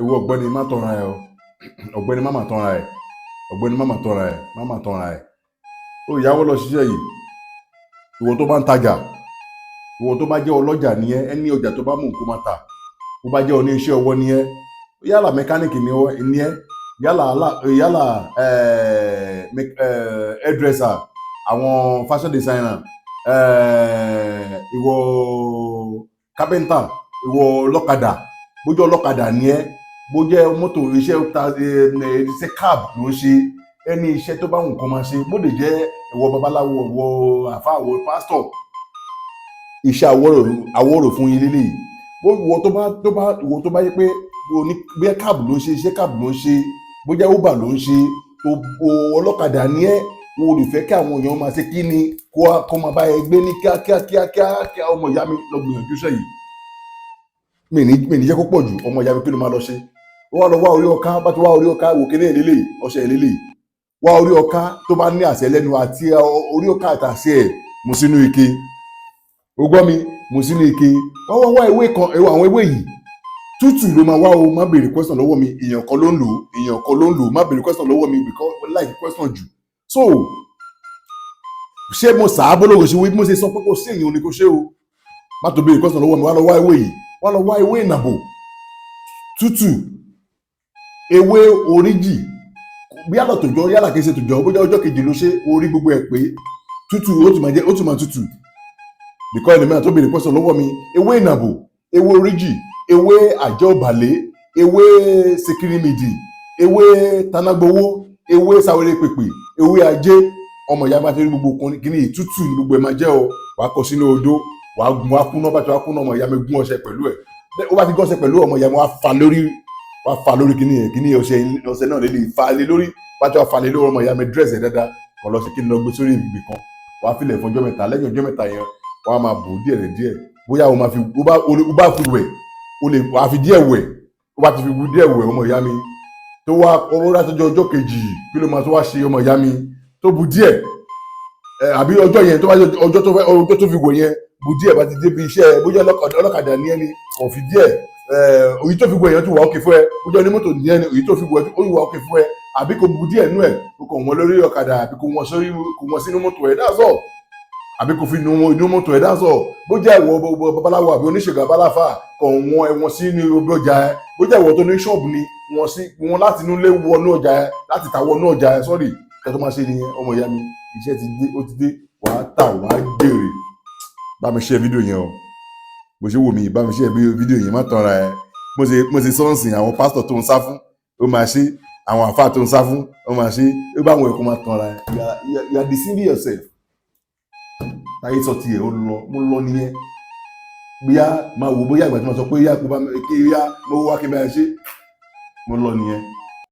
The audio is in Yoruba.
Ìwọ ọ̀gbẹ́ni, má tọra ẹ o. Ọ̀gbẹ́ni, má má tọra ẹ. Ọ̀gbẹ́ni, má má tọra ẹ, má má tọra ẹ. Ó yáwó lọ ṣiṣẹ́ yìí. Ìwọ tó bá ń tajà, ìwọ tó bá jẹ́ ọlọ́jà nìyẹn, ẹni ọjà tó bá mú kó máa tà. Bó bá jẹ́ oní iṣẹ́ ọwọ́ nìyẹn, yálà mẹkáníìkì ni ẹ, yálà hairdresser, àwọn fashion designer, ìwọ carpenter, ìwọ ọlọ́kadà, bójú ọlọ́kadà ni ẹ, bó jẹ́ mọ́tò iṣẹ́ ta, iṣẹ́ cab ló ń ṣe, ẹni iṣẹ́ tó bá wù kó máa ṣe, bó lè jẹ́ ìwọ babaláwo, ìwọ àfáà, ìwọ pásítọ̀, iṣẹ́ awọ́rò fún yín lélẹ́yìí. Bó ìwọ tó bá ìwọ tó bá yẹ pé o ní bóyá cab ló ń ṣe, iṣẹ́ cab ló ń ṣe, bóyá Uber ló ń ṣe, tó o ọlọ́kadà ni ẹ́, o lè fẹ́ kí àwọn èèyàn máa ṣe kí ni kó máa bá ẹ gbé ní kíákíá kíákíá kíá. Ọmọ ìyá mi, lọ gbìyànjú iṣẹ́ yìí. Mi ní jẹ́ kó pọ̀ jù. Ọmọ ìyá mi, kí ló máa lọ ṣe? Ó wá lọ wá orí ọká. Bá ti wá orí ọká wò, kíní ìlélẹ̀, ọṣẹ ìlélẹ̀, wá orí ọká tó bá ní àṣẹ lẹ́nu àti orí ọká àtàṣe ẹ̀, mú sínú ike. O gbọ́ mi? Mú sínú ike. Wá wá wá ewé kan, àwọn ewé yìí tútù ló máa wá o. Má béèrè question lọ́wọ́ mi. Èèyàn kan ló ń lò ó, èèyàn kan ló ń lò ó. Má béèrè question lọ́wọ́ mi because mo like question jù. So ṣé mo sàá bólógo ṣe wí bí mo ṣe sọ pé kò sí èèyàn ní kò ṣe o. Má tó béèrè question lọ́wọ́ mi. Wá lọ wá ewé yìí, wá lọ wá ewé ìnàbò tútù, ewé oríjì, bí yálà tòjọ́, yálà kìí ṣe tòjọ́, bójá ọjọ́ kejì ló ṣe orí gbogbo ẹ̀ pé tútù, ó tún máa jẹ́, ó tún máa tútù, because ẹlòmíràn tó béèrè question lọ́wọ́ mi. Ewé ìnàbò, ewé oríjì, ewé àjẹ́ òbàlẹ̀, ewé sekirimidi, ewé tanágbowó, ewé sáwéré pèpè, ewé ajé. Ọmọ ìyá, bá ti rí gbogbo kíní yìí, tútù ní gbogbo ẹ̀ máa jẹ́ o. Wàá kọ sínú odó, wàá gun, wàá kúná. Bá ti wàá kúná, ọmọ ìyá mi, gún ọṣẹ pẹ̀lú ẹ̀. Ó bá ti gún ọṣẹ pẹ̀lú, ọmọ ìyá mi, wàá fa lórí, wàá fa lórí kíní yẹn, kíní ọṣẹ, ọṣẹ náà lè fa lé lórí. Bá ti wàá fa lé lórí, ọmọ ìyá mi, dress ẹ̀ dáadáa, kàn lọ sí kí n lọ gbé sórí ibì kan. Wàá filẹ̀ fún ọjọ́ 3. Lẹ́yìn ọjọ́ 3 yẹn, wàá máa bò díẹ̀ díẹ̀. Bóyá o máa fi o bá fi wẹ̀, o lè wàá fi díẹ̀ wẹ̀. O bá ti fi díẹ̀ wẹ̀, ọmọ ìyá mi, tó wá owó látọjọ́ ọjọ́ kejì, kí ló máa tó wá ṣe, ọmọ ìyá mi? Tó bu díẹ̀ ẹ, àbí ọjọ́ yẹn tó bá jẹ́ ọjọ́ tó fẹ́, ọjọ́ tó fi wẹ̀ yẹn, bu díẹ̀. Bá ti débi iṣẹ́, bóyá ọlọ́kadà ní ẹni, kàn fi díẹ̀ ẹ, òyì tó fi wẹ̀ yẹn tó wà ókè fún ẹ. Bóyá onímọ́tò ní ẹni, òyì tó fi wẹ̀ ó wà ókè fún ẹ. Àbí kò bu díẹ̀ nú ẹ̀, kò kàn wọ́n lórí ọ̀kadà, àbí kò wọ́n sórí, kò wọ́n sínú mọ́tò ẹ̀, that's all. Àbí kò fi nu inú mọ́tò ẹ̀, that's all. Bó jẹ́ ìwọ babaláwo àbí oníṣègùn abáláfà, kàn wọ́n ẹ̀wọ̀n sínú ibi ọjà ẹ. Bó jẹ́ ìwọ tó ní ṣọ́ọ̀bù ni, wọ́n sí wọn láti inú ilé wọnú ọjà ẹ, láti ta wọnú ọjà ẹ. Sọ́ọ̀rì kẹ́ tó máa ṣe nìyẹn. Ọmọ ìyá mi, iṣẹ́ ti dé, ó ti dé. Wàá tà, wàá jèrè. Bá mi share fídíò yẹn o. Bó ṣe wò mí, bá mi share fídíò yẹn. Má tanra ẹ. Mo ṣe sọ́ọ̀sì, àwọn pásítọ̀ tó ń sá fún, ó máa ṣe. Àwọn àfáà tó ń sá fún, ó máa ṣe. Ó bá àwọn ẹ̀kọ́, máa tanra ẹ. You are deceiving yourself. Táyé sọ tiẹ̀, ó lọ, mo lọ nìyẹn. Bóyá máa wò, bóyá ìgbà tí mo sọ pé yá kó bá mi kí yá mo wá kí n bá ẹ ṣe, mo lọ nìyẹn.